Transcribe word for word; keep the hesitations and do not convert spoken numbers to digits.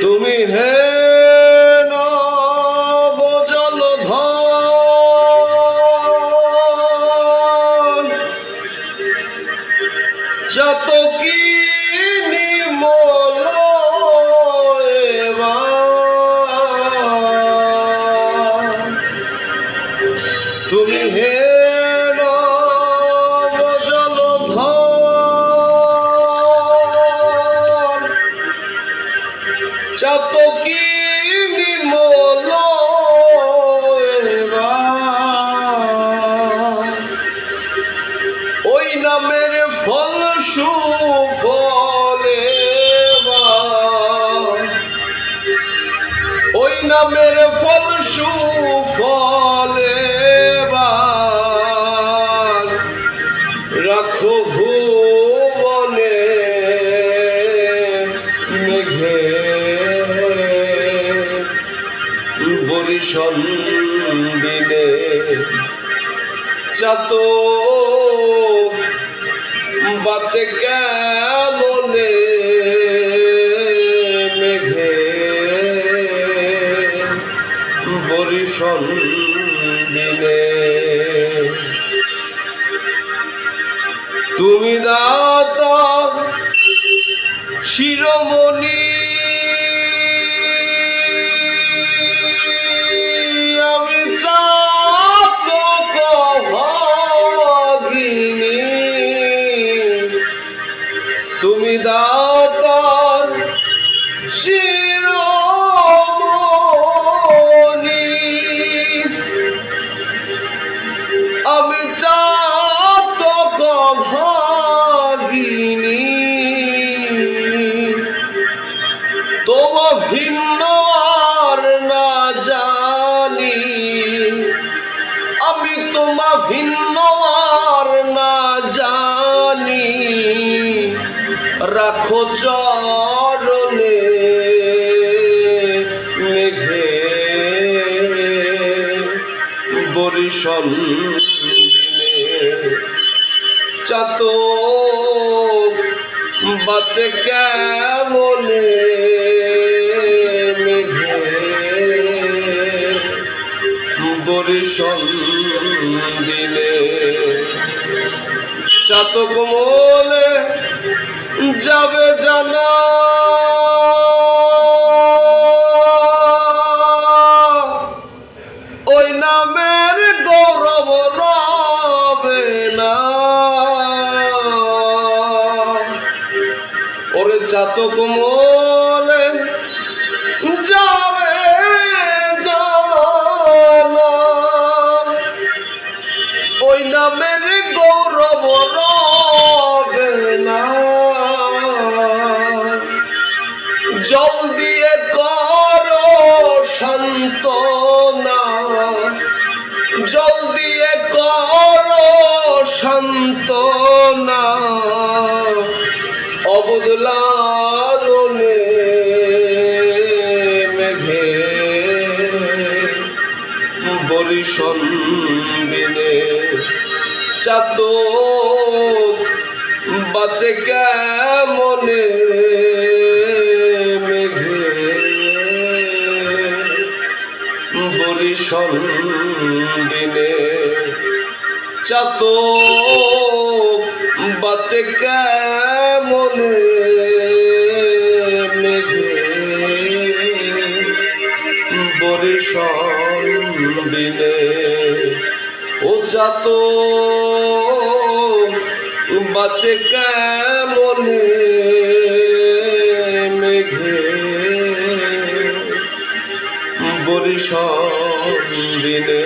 তুমি হেন জলধর, চাতকী নির্মল এবার। তুমি হেন জলধর, চাতকী নির্মল এবার। ওই নামের ফল সুফল এবার, ওই নামের ফল সুফল এবার। রাখো ভুবনে মেঘে বর্ষণ দিনে। চাতক বাঁচে কেমনে মেঘে বর্ষণ দিনে। তুমি দাতা শিরোমণি, আমি চাতক ভাগিনী। তুমি দাতা শিরোমণি, আমি চাতক ভাগিনী। তোমা ভিন্ন আর না জানি, আমি তোমা ভিন্ন আর না জানি। রাখো চরণে মেঘে বর্ষণ দিনে। চাতক বাঁচে কেমনে মেঘে বর্ষণ দিনে। চাতক মলে যাবে জানা, ওই নামের গৌরব রবে না। ওরে চাতক মলে যাবে জানা, ওই নামের গৌরব রবে না। জল দিয়ে করো সান্ত্বনা, জল দিয়ে করো সান্ত্বনা। অবুঝ লালনে মেঘে বর্ষণ দিনে। চাতক বাঁচে কেমনে মেঘে বর্ষণ দিনে। চাতক বাঁচে কেমনে মেঘে বর্ষণ দিনে। ও চাতক বাঁচে কেমনে মেঘে বর্ষণ দিনে।